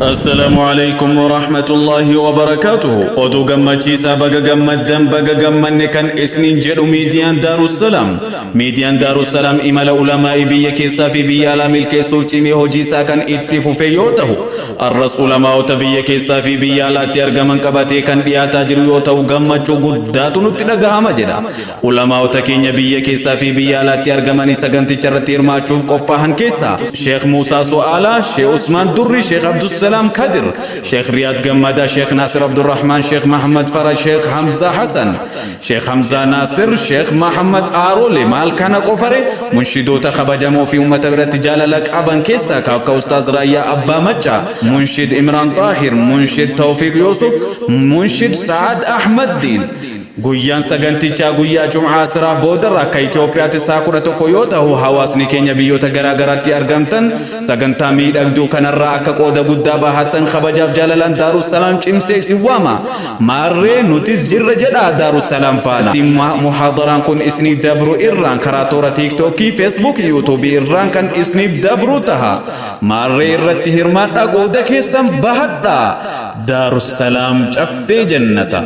Assalaamu alaikum warahmatullaahi wabarakaatuhu. Oduu gammachiisaa baga gammaddan baga gammanne kan isniin jedhu miidiyaan Daarussalaam. Miidiyaan Daarussalaam imala ulamaa'ii biyya keessaa fi biyya alaa milkeessuuf cimee hojii isaa kan itti fufe yoo ta'u, arras ulamaa'ota biyya keessaa fi biyya alaatti argaman qabatee kan dhiyaataa jiru yoo ta'u gammachuu guddaatu nutti dhagahama jedha. Ulamaa'ota keenya biyya keessaa fi biyya alaatti argamanii saganticha irratti hirmaachuuf qophaahan keessaa Sheekh Muusaa Su'aalaa, Sheekh Usmaan Durri, Sheekh Abdussalaam Kadir, Sheekh Riyaad Gammadaa, Sheekh Naasir Abdurrahmaan, Sheekh Mahammad Faraj, Sheekh Hamzaa Hasan, Sheekh Hamzaa Naasir, Sheekh Mahammad Aarole maal kana qofare munshidoota kabajamoo fi uummata biratti jaalala qaban keessaa ka akka Ustaaz Raayyaa Abbaa Maccaa, Munshid Imraan Xaahir, Munshid Tawfiiq Yuusuf, Munshid Sa'ad Ahmad Diin. Guyyaan sagantichaa guyyaa Jum'aa Asiraa boodarra akka Itoophiyaatti sa'a 11 yoo tahu hawaasni keenya biyyoota garaa garaatti argamtan sagantaa miidhagduu kanarraa akka qooda guddaa bahattan kabajaaf jaalalaan Daarussalaam cimsee isin waama. Maarree nutis jirra jedhaa Daarussalaam faana. Muhaadaraan kun isiniif dabru irraan karaa toora Tiiktookii, Feesbuukii, Yuutuubii irraan kan isiniif dabru taha. Maarree irratti hirmaadhaa qooda keessan bahadhaa. Daarussalaam caffee jannata.